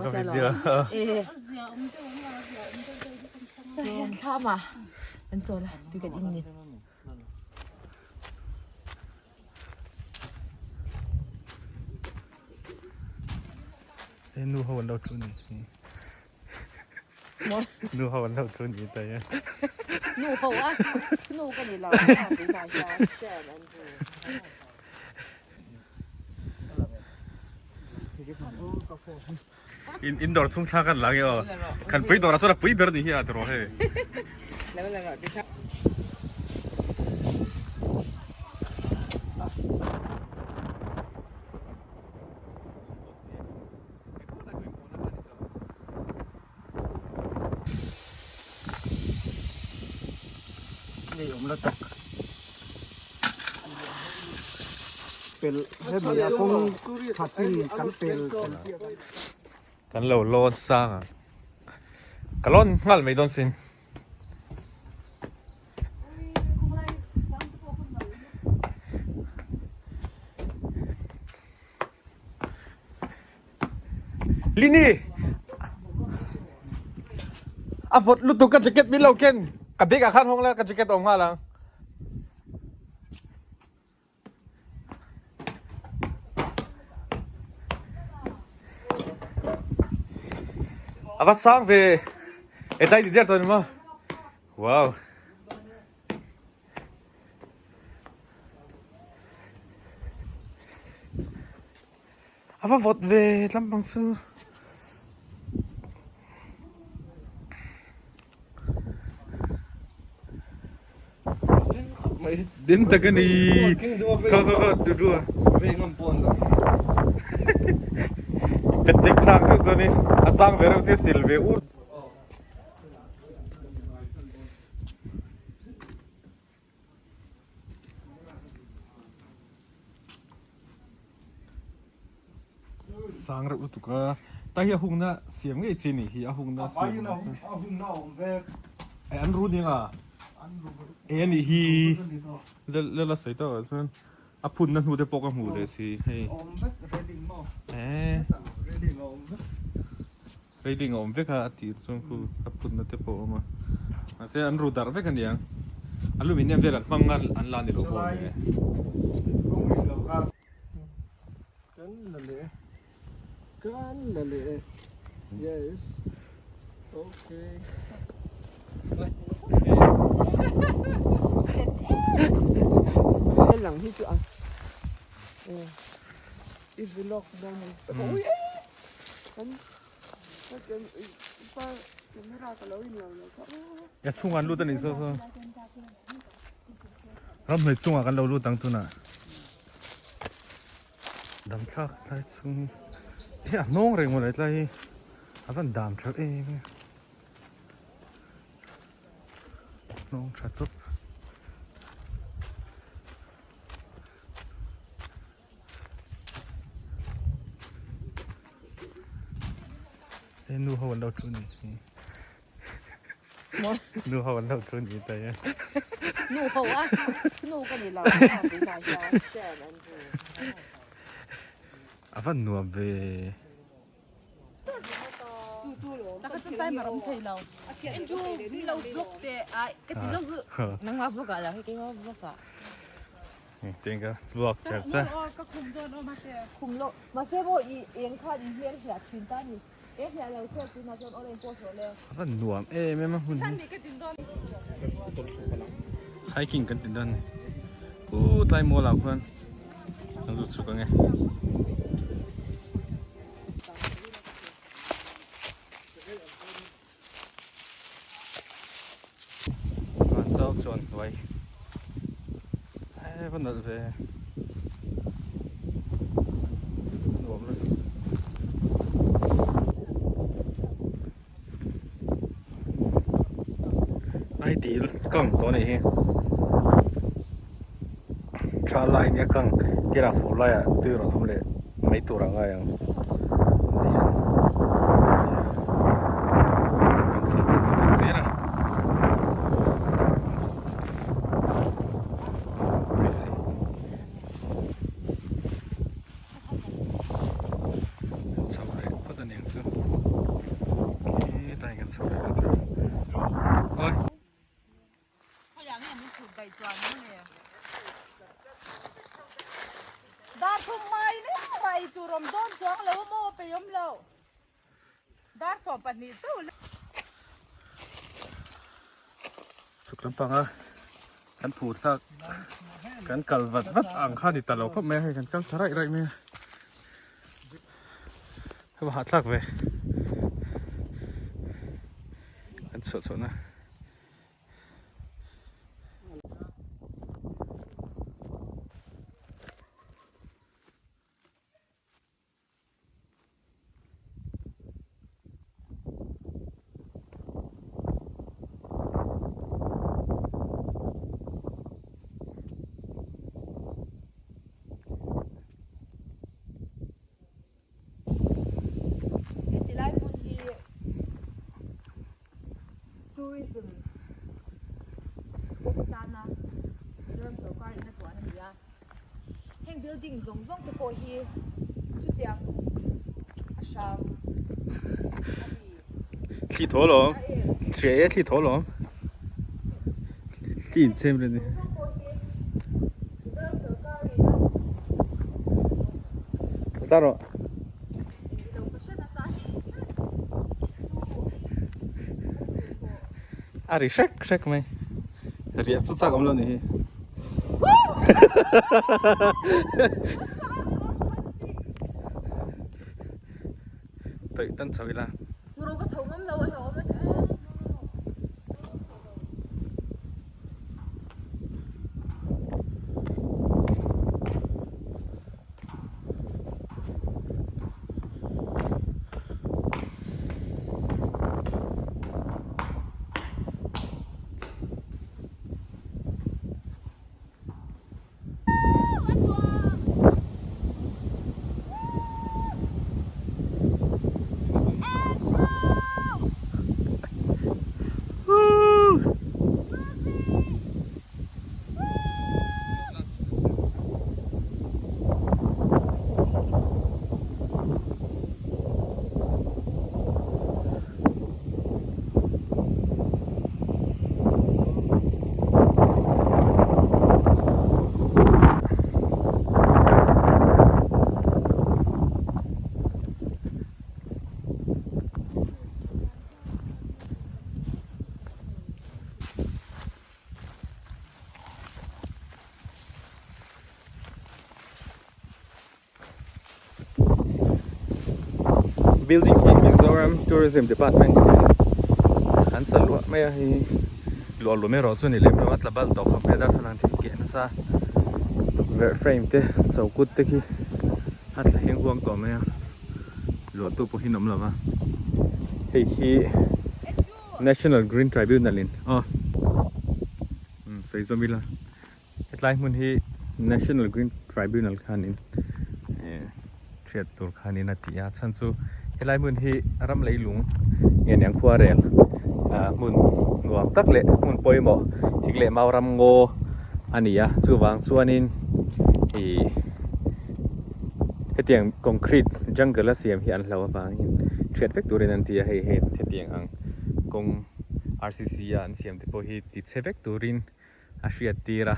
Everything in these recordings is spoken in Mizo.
Ka video. Thlam ah an chawl a tui kan in ni. He nu ho an lo thu ni. Nu ho an lo thu ni ta ya. Nu ho a nu ka ni lo. In in dawr chhung thla kan la nge aw. Kan pui dawrah chuan a pui ber ni hi a tiraw hei. Ngei awm la tak. Pel hemi a kawng tha chin kan pel kan chiah kan. Kan lo lawn sang ang. Ka lawn nghal mai dawn sin. Lini! A vawt lutuk ka jacket min lo ken. Ka bag ah khan hawng la ka jacket a awm nghal ang. A va sang ve. E tlai ti der tawh ni maw? Wow. A va vawt ve tlampang chu. Din tak a ni. Kha kha kha du du a. Pet tek thlak zeuh chuan in a sang ve reuh sia sil ve ur. Sang reuh lutuk a ta hi a hungna siam ngei chi nih hi a hungna siam an ru ning a e anih hi lala sawi tawk ah chuan a phunna hnu te pawh ka hmuh leh si hei Railing a awm vek a, a tir chuan khu a phutna te pawh a awm a. Mahse an ru darh vek a niang. Aluminium vel an hmang a an la ni lo bawk ang e. Kan la leh e. Kan la leh e. Yes. Okay. Lang hi chu a. I vlog dawn ni. Ui e. Ya chhungah an lut a nih saw saw. Ramhnuai chungah kan lo lut ang tunah. Dam thlak tlai chhung hi a hnawng reng maw le tlai hi a van dam tha em em. Hnawng tha tawp. He nu ho an lo thu ni hi. Nu ho an lo thu ni ta ya. Nu ho a. Nu ka ni lo. A van nuam ve. Tin ka vlog cher che. A van nuam em em a hmun hi. Hiking kan ti dawn a ni. Pu tlai mual ah khuan kan zut chhuk ang e. Van chau chuan hnuai he va nalh ve nuam lutuk. Ai dil kang tawh anih hi tha lai nia kang tirah fur laiah tui rawn awm leh mai tur a ngai ang zel a chho leh phawt aniang chu. daih chuan mawni. Dar thum ngai nen a ei tur awm dawn chuang lo a maw peih awm lo. Dar 12 chauh le. Chhuk lampanga kan phur thlak kan kal vat vat ang kha ni ta lo khawp mai a hei kan kal tha raih raih mai a hei hahthlak ve kan chhuah chhuah na. Heti lai hmun hi tourism scope atana Mizoram sorkar in a tuan a ni a. Heng building zawng zawng te pawh hi chutiang a hrang a ni. Thli thaw lawm. Hria e thli thaw lawm. Thli inchhem reng a ni. Ta rawh. A ri hrek hrek mai. Riah chu chak awm lo ni hi. Tawih tan chho ila. Building hi Mizoram Tourism Department hian an sa luah mai a hei luah lum erawh chu ni lem lo a tla bal tawh khawp mai a darthlalang te hi keh nasa tukverh frame te chokut te khi a tla heng huang tawh mai a luah tu pawh hi an awm lo va hei hi National Green Tribunal in aw sawi zawm ila. Hetlai hmun hi National Green Tribunal khanin hriat tur khanin a ti a, chhan chu helai hmun hi ram leilung nge niang khuarel hmun nuam tak leh hmun pawimawh thing leh mau ram ngaw a ni a, chuvang chuanin ih hetiang concrete jungle a siam hi an hlo avangin hriat vek turin an ti a, hei hetiang ang kawng R C C a an siam te pawh hi ti chhe vek turin. a hriat tir a,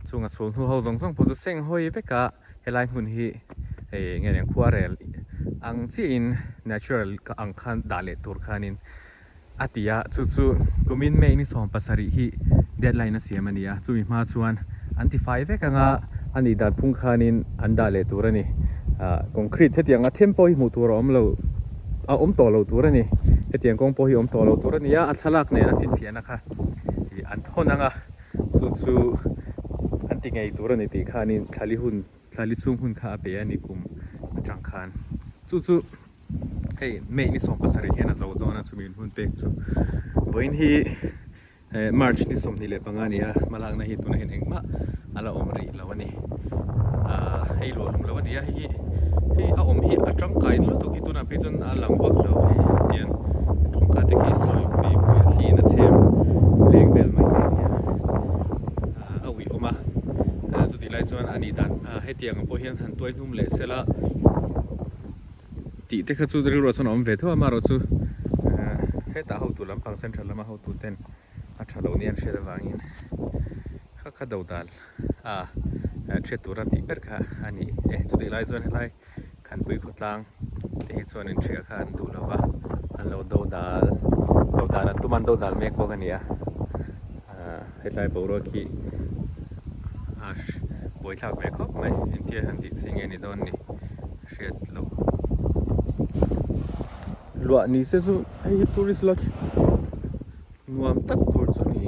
chung a chhul hnu ho zawng zawng pawh chu seng hawi vek a, helai hmun hi hei nge niang khuarel ang chiahin natural ang khan dah leh tur khanin a ti a, chu chu kumin May ni 17 hi deadline a siam a ni a, chumi hma chuan an ti fai vek anga a nih dan phung khanin an dah leh tur a ni, ah concrete hetiang a them pawh hi hmuh tur a awm lo a awm tawh lo tur a ni, hetiang kawng pawh hi awm tawh lo tur a ni a, a thlalak nen a finfiahna kha. Ih an thawn ang a, chu chu an ti ngei tur a ni tih khanin thlali hun thlali chhung hun kha a pe a ni kum atang khan. Chu chu hei May ni 17 hian a zo dawn a chumi hun pek chu vawiin hi eh March ni 25 a ni a, hmalakna hi tunah hian engmah a la awm rih lo a ni. Ah hei luah hlum lo a ni a, hei hi hei a awm hi a tangkai lutuk hi tunah phei chuan a lang vak lo hei tiang kawngka te khi sawi pui pui a thliin a chhem leng vel mai mai a nia ah a uih awm a ah chutih lai chuan a nih dan ah hetiang ang pawh hian han tuai hnum leh sela tih te kha chu rilruah chuan a awm ve tho a amaherawhchu ah hetah hotu lampang central lama hotu ten a tha lo nia an hriat avangin. kha dodal a hriat tura tih ber kha a ni e. Chutih lai chuan helai Khanpui khawtlang te hi chuan inhria kha an duh lova, an lo dodal dodal an tum a, an dodal mek bawk a ni a. Hetlai boruak hi a buaithlak ve khawp mai, engtia han tih chi nge ni dawn ni hriat loh. Luah ni se chu hei hi tourist lodge nuam tak tur chu ni.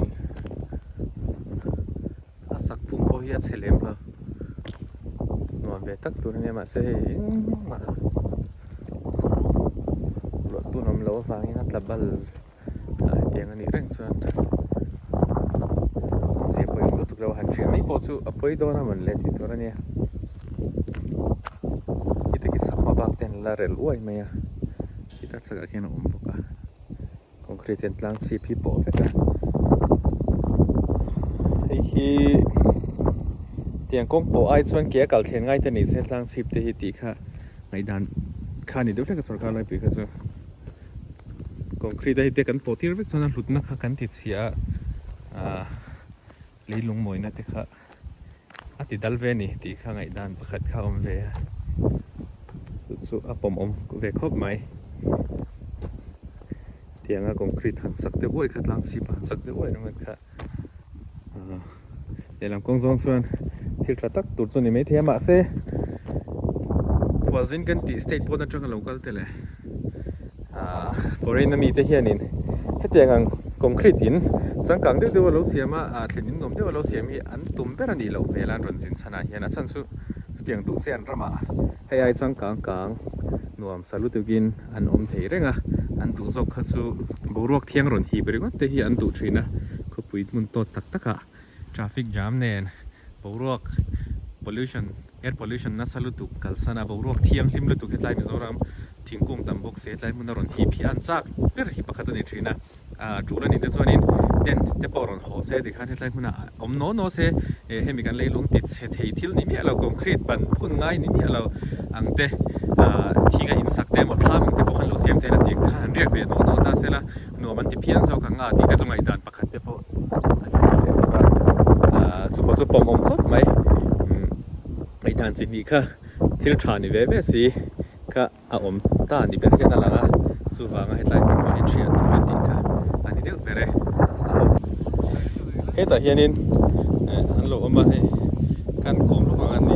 A sak phung pawh hi a chhe lem lo nuam ve tak tur a nia mahse hei engmah ruah tun awm loh avangin a tla bal a hetiang a nih reng chuan awmzia pawimawh lutuk lo a han hriat mai pawh chu a pawi dawn a mawn le tih tur a nia khiti khi sak hma bak te an la rel uai mai a khita chhakah khian a awm bawk a. Concrete hian tlang chhip hi pawh vek a hei hi tiang kawng pawh ai chuan ke a kal thlen ngai te ni se tlang chhip te hi tih kha ngaihdan kha a ni deuh hlek a sorkar laipui kha chu concrete a hei te kan pawh tir vek chuan a hlutna kha kan ti chhia a ahh leilung mawina te kha a ti dal ve a ni tih kha ngaihdan pakhat kha a awm ve a chu chu a pawm awm ve khawp mai tianga concrete han sak deuh uaih kha tlang chhip han sak deuh uaih ringawt kha ahh lehlam kawng zawng chuan thil tha tak tur chu a ni maithei a mahse khualzin kan tih state pawn atanga lo kal te leh ahh foreign ami te hianin hetiang ang concrete in changkang deuh deuh a lo siam a ah thlen in nuam deuh a lo siam hi an tum ber a nih loh hmel a an rawn zin chhan ah hian a chhan chu chutiang duh se an ramah hei ai changkang kang nuam sa lutukin an awm thei reng a an duh zawk kha chu boruak thiang rawn hip ringawt te hi an duh thin a khawpui hmun tawt tak tak ah traffic jam nen boruak pollution air pollution nasa lutuk kalsan a boruak thianghlim lutuk hetlai Mizoram thingkung tam bawk si hetlai hmun a rawn hip hi an chak ber hi pakhat a ni thin a ah tul a nih te chuanin tent te pawh rawn haw se tikhan hetlai hmunah awm naw naw se eh hemi kan leilung ti chhe thei thil ni miah lo concrete ban phun ngai ni miah lo ang te ah thing a insak te emaw thlam ang te pawh khan lo siam thei la tih khan han riak ve naw naw ta sela nuam an ti phian zawk ang a tih te chu ngaihdan pakhat te pawh a ni thei leh bawk a ah chu pawh chu pawm awm khawp mai umm ngaihdan chi hnih kha thil tha ni ve ve si kha a awm ta ni ber hian a lang a chuvanga hetlai hmun pawh hi thian tur a tih kha a ni deuh ber e hetah hianin eh an lo awm a hei kan kawm lawk ang an ni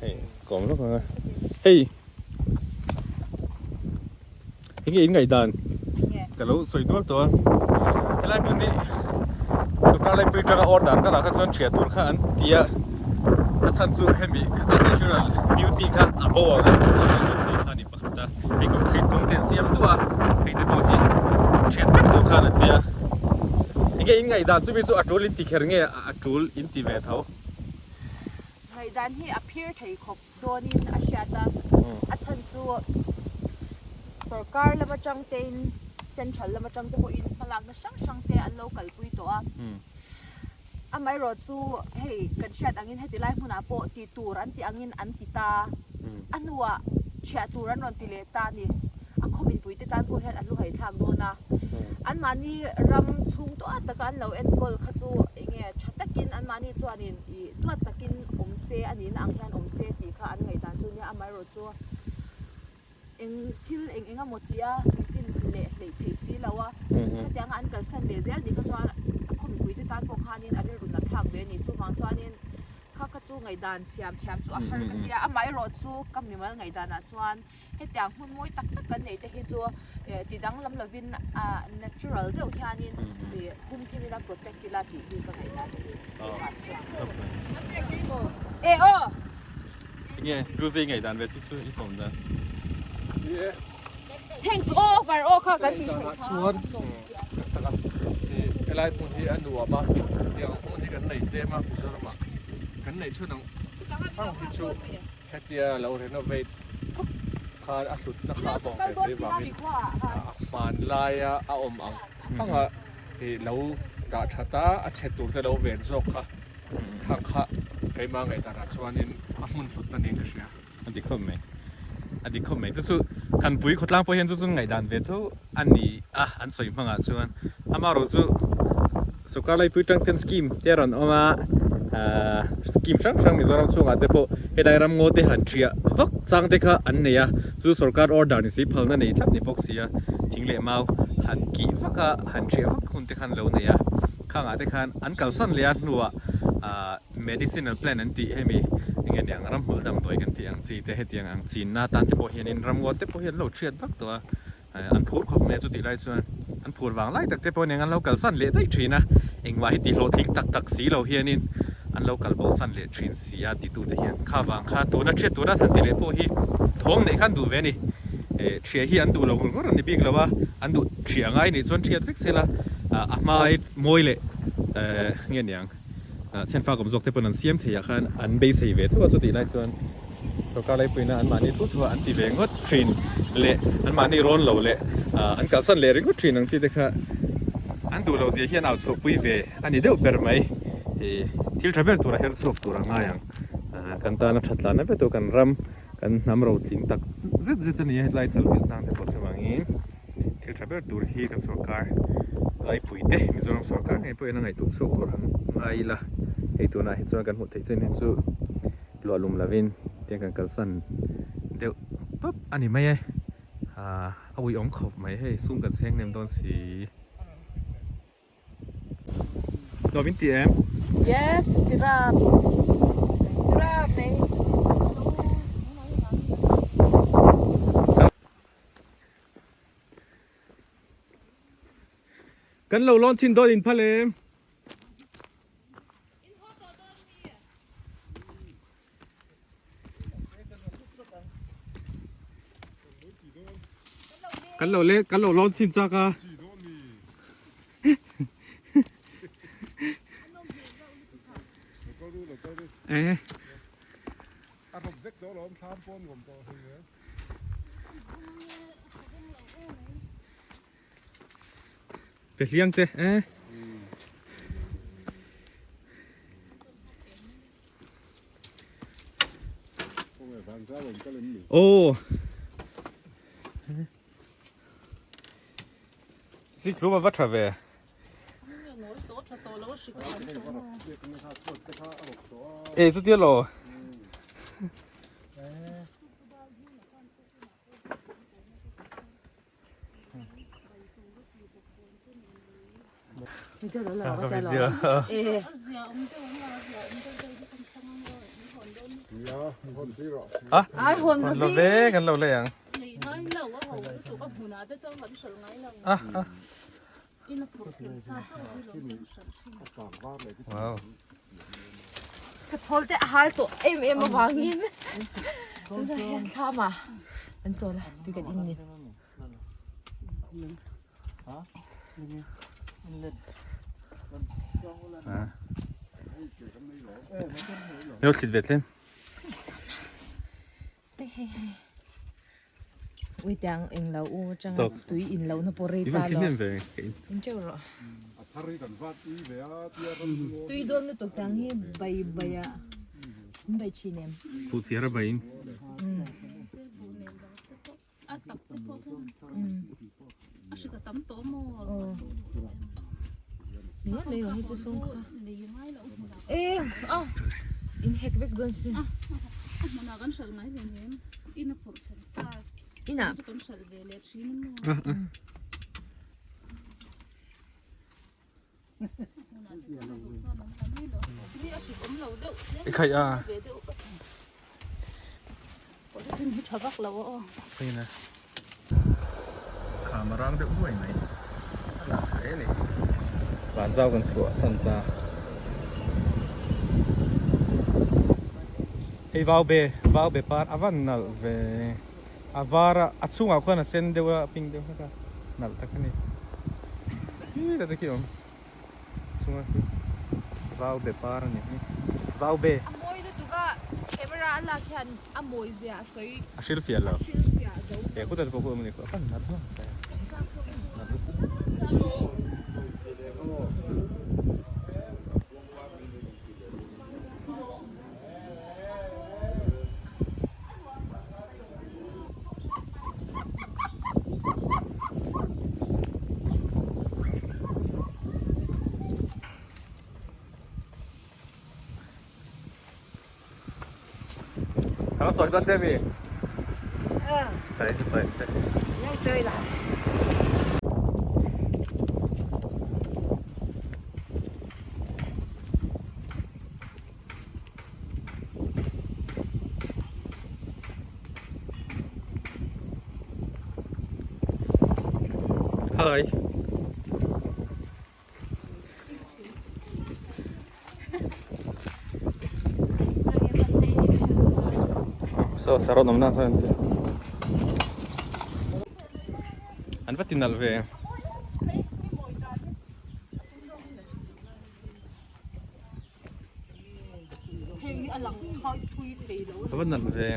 hei kawm lawk ang a hei Enge in ngaihdan ka lo sawi nual tawh a helai hmun hi sorkar laipui atanga order ka lah kha chuan thiah tur kha an ti a a chhan chu hemi a natural beauty kha a bo ang a kha a ni pakhat a hei concrete kawng te an siam duah a hei te pawh hi thiat vek tur khan an ti a enge in ngaihdan chumi chu a tul in ti kher nge a tul in ti ve tho. Ngaihdan hi a phir thei khawp. dawnin a hriat a, a chhan chu sorkar lam atang tein central lam atang te pawhin hmalakna hrang hrang te an lo kalpui tawh a, amaherawh chu hei kan hriat angin heti lai hmunah pawh ti tur an tih angin an ti ta, a hnuah thiah tur an rawn ti leh ta a ni, a khaw mipui te tan pawh hian a hluhaih thlak dawn a, anmahni ram chhung tuah taka an lo enkawl kha chu enge tha takin anmahni chuanin ih duat takin awm se a nihna ang hian awm se tih kha an ngaihdan chu nia amaherawh chu eng thil eng eng emaw tia nichin leh hleih theih si lo a khatianga an kalsan leh zel ni kha chuan a khaw mipui te tan pawh khanin a rilru nat thlak ve a ni chuvang chuanin kha kha chu ngaihdan siam thiam chu a har ka tia amaherawh chu ka mimal ngaihdanah chuan Hetiang hmun mawi tak tak kan neih te hi chu ti danglam lovin ah natural deuh hianin ih hum him ila protect ila tih hi ka ngaih dan a ni keimah chuan. E aw! Enge Ruzi ngaihdan ve chu chu i kawm dan. Thanks over aw kha kan tih theih kha. Chuan helai hmun hi a nuam a tiang hmun hi kan nei tlem a Mizoramah kan neih chhun ang ang hi chu Hetia lo renovate khan a hlutna kha a bawk ve thei vangin a hmanlaia a awm ang anga ih lo dah that a, a chhe tur te lo ven zawk kha khang kha keimah ngaihdanah chuanin a hmun hlutna niin ka hria. A dik khawp mai, a dik khawp mai. Chu chu Khanpui khawtlang pawh hian chu chu ngaihdan ve tho a ni a, an sawi hmangah chuan. Amaherawhchu Sawrkar laipui tang ten scheme te a rawn awm a, ahh scheme hrang hrang Mizoram chhungah te pawh helai ramngaw te han thiah vak chang te kha an nei a, chu sawrkar order ni si phalna nei tlat ni bawk si a, thing leh mau han kih vak a, han thiah vak hun te khan lo nei a, khangah te khan an kalsan leh a hnuah ahh medicinal plant an tih hemi enge niang ramhmul damdawi kan tih ang chi te hetiang ang chinna atan te pawh hianin ramngaw te pawh hi an lo thiat vak tawh a. An phur khawp mai a, chutih lai chuan an phur vang lai tak te pawh aniang an lo kalsan leh daih thin a, engmah hi tihlawhtling tak tak si lo hianin an lo kal bosan leh thin si a titute hian kha vang kha tuna hriat tura han ti leh pawh hi thawm neih khan duh ve a ni. Eh hria hi an duh lo ngawr ngawr a ni bik lo a, an duh hria ngai nih chuan hriat vek sela a hmai mawi leh eh nge niang chhenfak awm zawk te pawn an siam thei ah khan an beisei ve tho a chutih lai chuan Sorkar laipuina anmahni thu thu a an ti ve ngawt thin leh anmahni rawn lo leh an kalsan leh ringawt thin ang chi te kha an duh loh zia hian au chhuahpui ve a ni deuh ber mai. Ih thil tha ber tura her chhuak tur a ngai ang. Kan tana that tlanna vek tur kan ram kan hnam rotling tak zet zet a ni a hetlai chalhvilh tlang te pawh chuvangin thil tha ber tur hi kan sorkar laipui te Mizoram sorkar ngei pawhin a ngaihtuah chhuak tur ang ngai ila hei tunah hi chuan kan hmuh theih chin hi chu Luah lum lovin tiang kan kalsan deuh tawp a ni mai e. Ahh a uiawm khawp mai hei sum kan seng nem dawn si. Nuam in ti em? Yes, tirap. Tirap mai. Kan lo lawn chin dawn in phal em? Kan lo le kan lo lawn chin chak a. Eh. Pe hliang te eh. Aw. Zikhlum a va tha ve. E chutia lo. Lo ve kan lo lei ang. Wow. Ka chawl te a hal tawh em em avangin tunah hian thlam ah an chawl a tui kan in ni. Lo thlit ve tlem. Hei hei hei. Ui tiang eng lo u atanga tui in lo na pawh rei ta lo. In teuh rawh. Tui dawn lutuk tiang hi bai bai ah in bai thin em. Phuh chiar a bai in. I khaih a. Khaina. Kham a rang deuh huai mai. A lah hle ni. Vanzau kan chhuah san ta. Hei vau be, vau be par a van nalh ve. A var a, a chhungah khuan a sen deuh a, a pink deuh hlek a, nalh tak a ni. Hi la te khi awm chunga khi vau be par a ni hi. Vau be. A mawi lutuk a, camera a lak hian a mawi zia a sawi. A hrilhfiah lo. A hrilhfiah zo lo. He kut a pawh khu awm a ni khaw a pan nalh hlawm che. Nalh lutuk. 我坐到这边。嗯。坐坐坐。你追啦。 Hi. So saron awm nan sawn an an va ti nalh ve. A va nalh ve.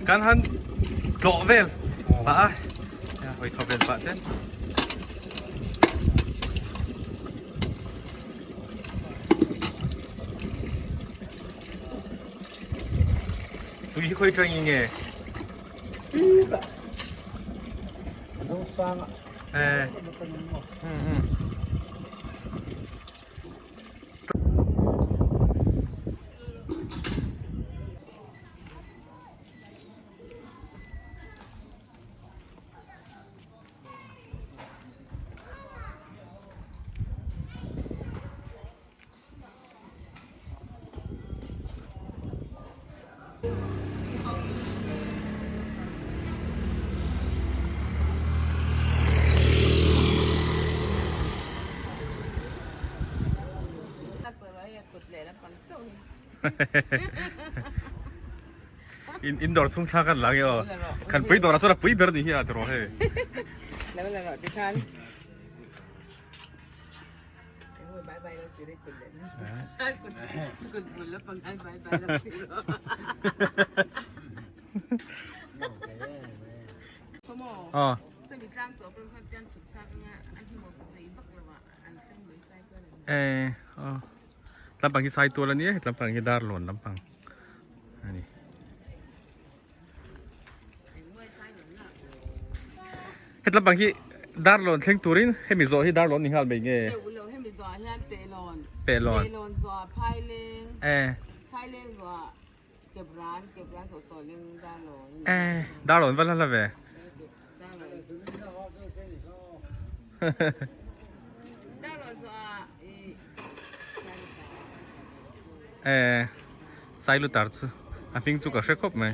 Kan han tlawh vel pah a hawi thaw vel pah te. Tui hi khawi tang nge? Eh. In in dawr chhung thla kan la nge aw. Kan pui dawrah chuan a pui ber ni hi a tiraw hei. Aw. Eh aw. Lampang hi sai tual a nia lampang hi darlawn lampang a ni. Het lampang hi darlawn thleng turin hemi zawh hi darlawn ni nghal mai nge? Deuh lo hemi zawh ah hian pehlawn. Pehlawn. Pehlawn zawh ah phaileng. Eh. Phaileng zawh ah kepran kepran zawh sawleng darlawn. Eh darlawn va la la ve. Darlawn zawh ah i. Eh Sailutar chu a hming chu ka hre khawp mai.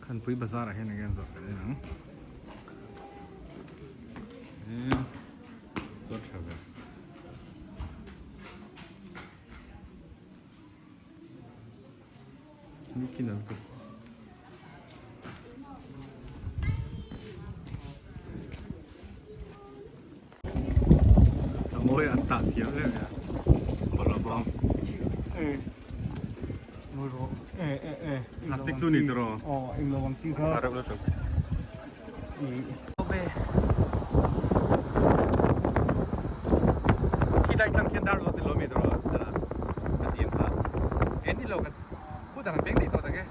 Khanpui bazar ah hian enge an zawrh leh ang. Chuan tha ve. Nikin an kut. A mawi an tah thiam em em a. Bawlhhlawh bawng. Plastic chu ni tiraw? A reuh lutuk. Khi dai tlang khian dar lo ti lo mi tiraw ka ti em kha. En ni lo ka khu dang an beng daih tawh tak e.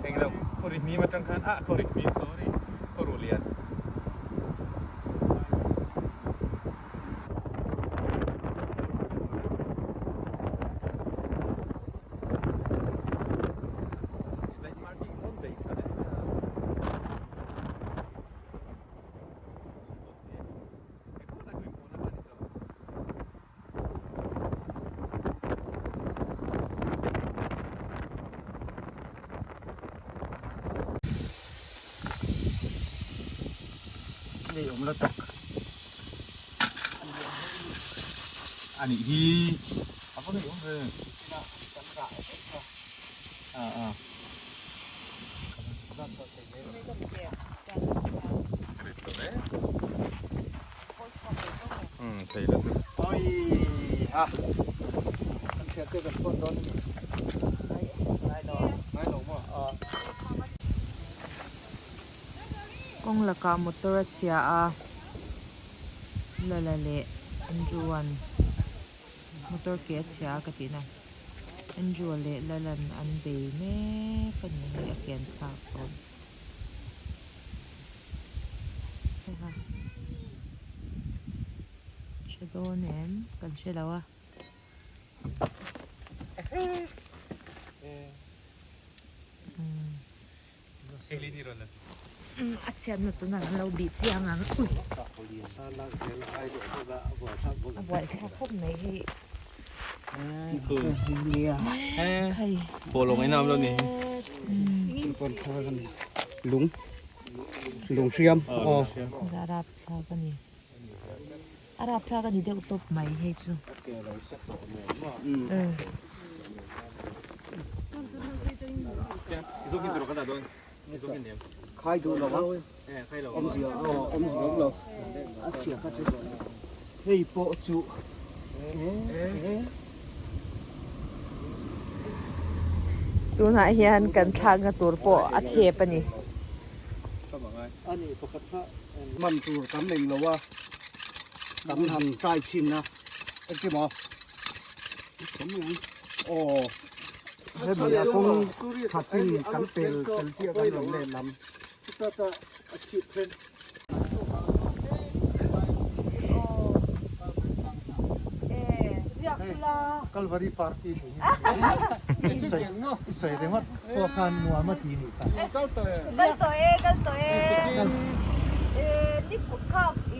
Eng lo khawri hnim atang khan ah khawri hnim sorry khawru lian. Ngei awm la tak. A nih hi a va ngei awm ve. A a. Um thei la chu. Oi ha. Kan thian te kan phone dawn a ni. Ngai lo. Ngai lo maw? Kawng lakah motor a chhia a, Lala leh Andrew-a'n motor ke a chhia a ka tihna. Andrew-a leh Lala'n an bei mek a ni hei a ke an thlak dawn. Hre dawn em? Kan hre lo a. A chhiatna tunah an lo bih chiang ang ui a buaithlak khawp mai hei lung lung hriam aw a rapthlak a ni a rapthlak a ni deuh tawp mai hei chu. Khai duh lo a awmzia aw awmzia awm lo a chhia kha chu hei pawh chu Tunah hian kan thlakna tur pawh a thep a ni. Ani pakhat kha man tur kan nei lo a kan han try chhin a engkim aw. Aw hemi a kawng tha chin kan pel tel chiah kan rawn let lam. Kalvari party ni hi i sawi ringawt pawh khan nuam a ti nih kha. Kal tawh e kal tawh e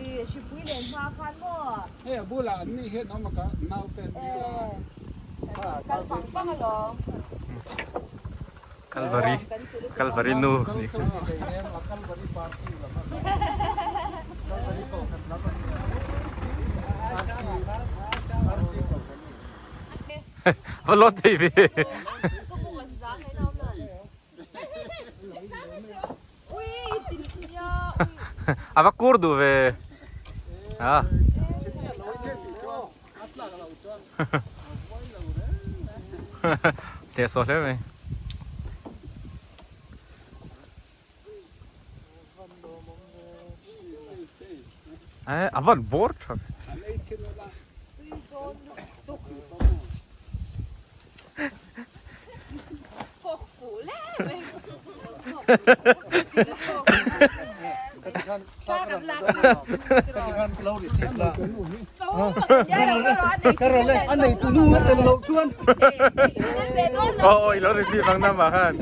i hripui len hma khan maw. Hei a bulah an nih hian awm a ka naute an ni a. Kal pang pang alawm. Kalvari Kalvari nu nih chu. Kalvari party lam a Kalvari kohhran lam a ni a. RC RC kohhran a ni. Va lawt thei ve. A va kur duh ve a. Teh saw hle mai. A van bawr tha ve. Aw aw i lo receive ang nama khan.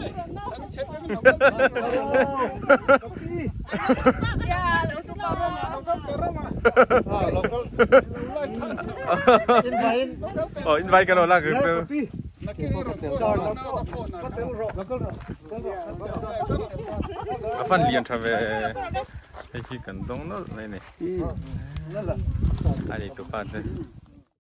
Aw invite ka lo lak ang chu. A fan lian tha ve hei hi kan dawng nawlh mai a ni a ni tupa te.